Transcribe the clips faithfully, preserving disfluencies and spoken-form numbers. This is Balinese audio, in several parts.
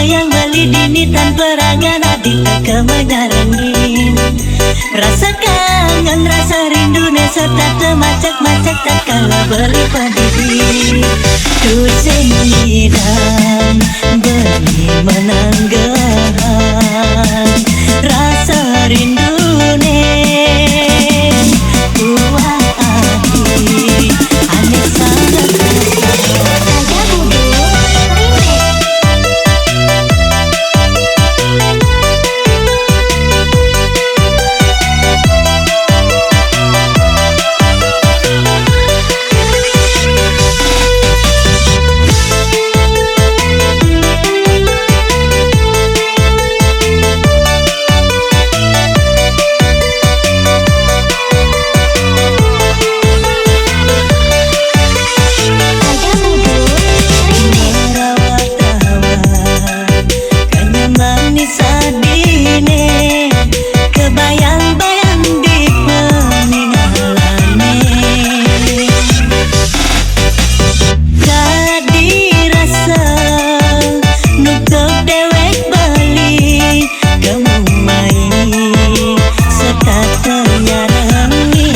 Yang beli dini tanpa rangan, adik tak kemenyarangi. Rasa kangen, rasa rindu ne serta temacak-macak, tak kalah beli padidi. Tuh sing ngidam beli menanggahan rasa rindu ne. Buah hati, aneh sangat. Saja Budul Remix. Saja Budul Remix. Merawat rawat, kanya manis adine, kebayang-bayang di peninggalane. Jadi rasa nutup dewek beli, kamu mai serta tenyarangi.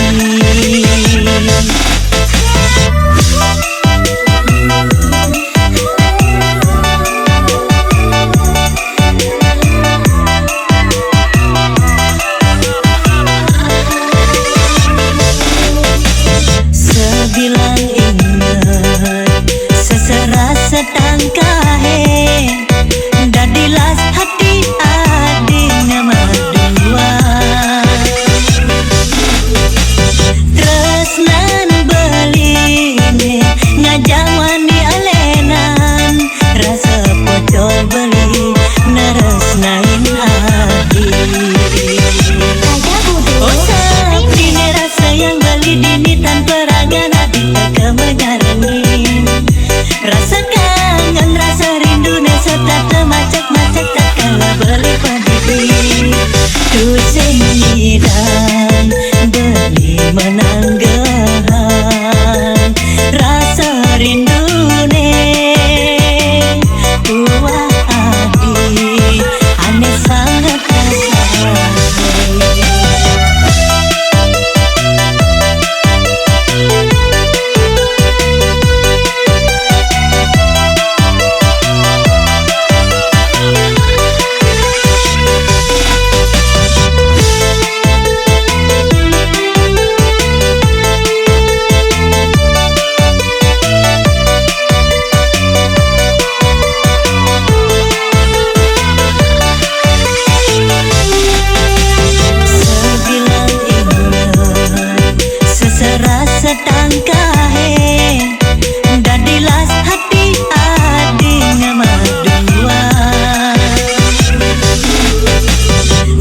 Sebilang ingat, seserasa tangkahe, dadi las hati ading madua. Tresnan beline ngajak wani alenan, rasa poco beli neresnain adi. Saja Budul Remix. Rasa yang beli dini tanpa rangan, adik tak kemenyarangi. Rasa kangen, rasa rindu ne serta temacak-macak, tak kalah beli padidi. Tuh sing ngidam beli menanggahan rasa rindu ne. Buah hati, aneh sangat rasa. Sebilang ingat, seserasa tangkahe, dadi las hati ading madua.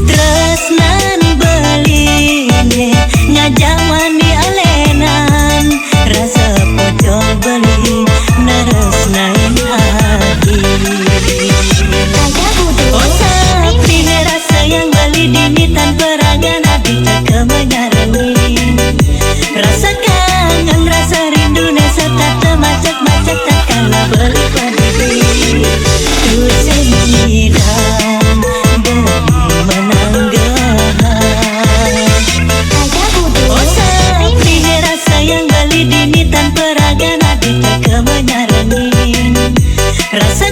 Tresnan beline ngajak wani alenan, rasa poco beli neresnain adi. Saja Budul Remix. Rasa yang beli dini tanpa rangan, adik tak kemenyarangi. Rasa kangen, rasa rindu ne serta temacak-macak, tak kalah beli padidi. Tuh sing ngidam beli menanggahan. Saja Budul Remix. Rasa yang beli dini tanpa rangan, adik tak kemenyarangi. Rasa